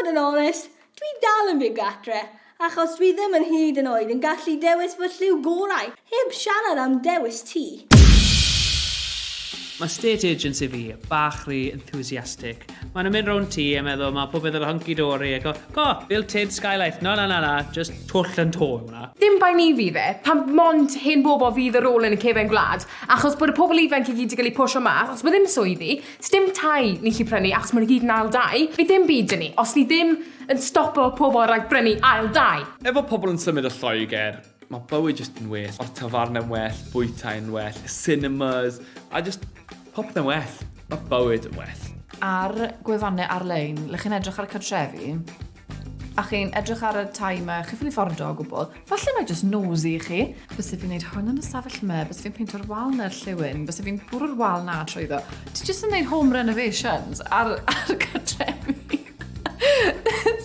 fod yn onest, dwi dal yn byw gatre, achos dwi ddim yn hyd yn oed yn gallu dewis fy lliw gorau, heb siarad am dewis tŷ. Mae state agency fi bach rhy enthusiastic. Maen nhw'n mynd rownd tŷ a meddwl mae pob peth yn hunky-dory ac o, go, built-in skylight. No, na, na, na, just twll yn to yw hwnna. Dim bai ni fydd e, pan mond hen bobl fydd ar ôl yn y cefen gwlad, achos bod y pobl ifanc i gyd 'di cael eu pwsio mas, achos bod ddim swyddi, Sdim tai ni'n gallu prynu achos maen nhw gyd yn ail dai. Fydd dim byd 'da ni os ni ddim yn stopo pobl rhag brynu ail dai. Efo pobl yn symud o Lloegr, mae bywyd jyst yn well. Mae'r tafarnau'n well, bwytau'n well, cinemas, a jyst popeth yn well. Mae bywyd yn well. Ar gwefannau ar-lein, le chi'n edrych ar y cartrefi, a chi'n edrych ar y tai 'ma, chi ffili ffordo o gwbl, falle mai jyst nosy i chi. Byse fi'n neud hwn yn y stafell 'ma, byse fi'n peinto'r wal 'na i'r lliwin, byse fi'n bwrw'r wal 'na trwyddo. Ti jyst yn neud home renovations ar, ar cartrefi.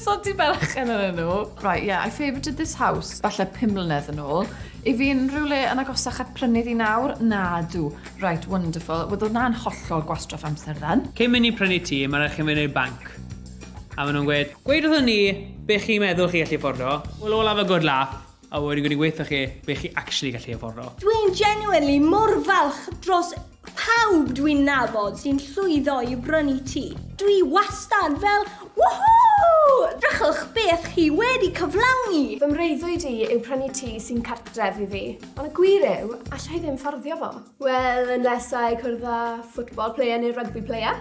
so ti'n berchen arnyn nhw. Right, yeah, I favoured this house falle 5 mlynedd yn ôl. I fi'n rhywle yn agosach at prynu ddi nawr? Na, dw. Right, wonderful. Wel, oedd na'n hollol gwastraff amser then. Cyn mynd i prynu tŷ, mae rhaid chi mynd i'r banc. A maen nhw'n gweud, gweud wrthon ni be chi'n meddwl chi gallu fforddo, we'll all have a good laugh, a wedyn gwni gweithio chi be chi actually gallu afforddo. Dwi'n genuinely mor falch dros pawb dwi'n nabod sy'n llwyddo i brynu tŷ. Dwi wastad fel, woohoo! Drychwch beth chi wedi cyflawni! Fy mreuddwyd i yw prynu tŷ sy'n cartref i fi, ond y gwir yw, alla i ddim fforddio fo. Wel, unless I cwrdd â football player neu rugby player.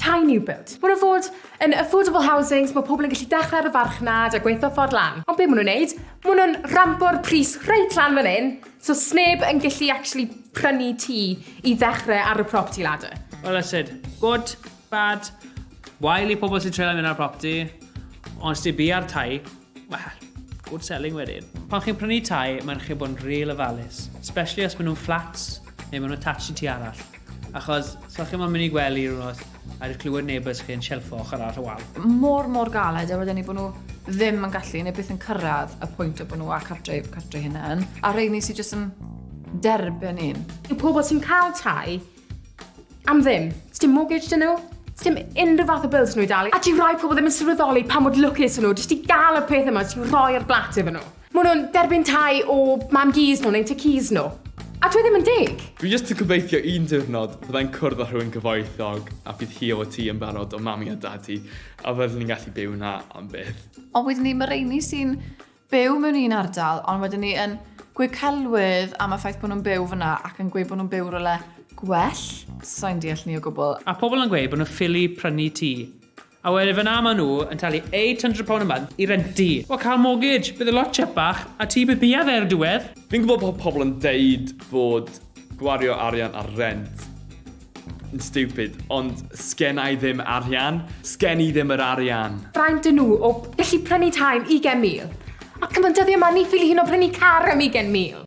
Tai new build. Maen nhw fod yn affordable housings, mae pobl yn gallu dechrau ar y farchnad a gweithio ffordd lan. Ond be maen nhw'n neud? Maen nhw'n rampo'r pris reit lan fan hyn, so sneb yn gallu actually prynu tŷ i ddechrau ar y property ladder. Well, that's it. Good, bad, wael i pobl sy'n treulio mynd ar property, ond os ti bu ar tai, Wel, good selling wedyn. Pan chi'n prynu tai, mae'n chi bod yn real ofalus. Especially os maen nhw'n flats neu maen nhw'n attached i tŷ arall. Achos, so chi'n mynd i gwely rhywun a jyst clywed neighbours chi yn shelfo ochr arall y wal. Mor, mor galed, a wedyn ni bod nhw ddim yn gallu, neu byth yn cyrraedd y pwynt o bod nhw a cartre, cartre hunain. A rheini sydd jyst yn derbyn un. Yw pobl sy'n cael tai Am ddim. Sdim mortgage 'da nhw. Sdim unrhyw fath o bills nhw i dalu. A dyw rai pobl ddim yn sylweddoli pa mor lwcus ŷn nhw jyst i gael y peth yma jyst i roi ar blat iddyn nhw. Maen nhw'n derbyn tai o mam-gus nhw neu tad-cus nhw. A dyw e ddim yn deg. Dwi jyst yn gobeithio un diwrnod fyddai'n cwrdd â rhywun cyfoethog a fydd hi efo tŷ yn barod o mami a dadi a fyddwn ni'n gallu byw 'na am byth. Ond wedyn ni, mae rheini sy'n byw mewn un ardal, ond wedyn ni yn gweud celwydd am y ffaith bod nhw'n byw fyna ac yn gweud bod nhw'n byw rhywle gwell. Sa i'n deall 'ny o gwbl. A pobl yn gweud bod nhw'n ffili prynu tŷ. A wedyn fyna maen nhw yn talu £800 a month i rentu. Wel cael mortgage, bydd e lot chepach, a ti bydd bia fe ar y diwedd. Fi'n gwybod bod pobl yn deud bod gwario arian ar rent yn stupid, ond sgen i ddim arian. Sgen i ddim yr arian. Fraint 'da nhw o gallu prynu tai am 20,000. Ac yn y dyddiau 'ma, ni ffili hyd yn oed prynu car am 20,000.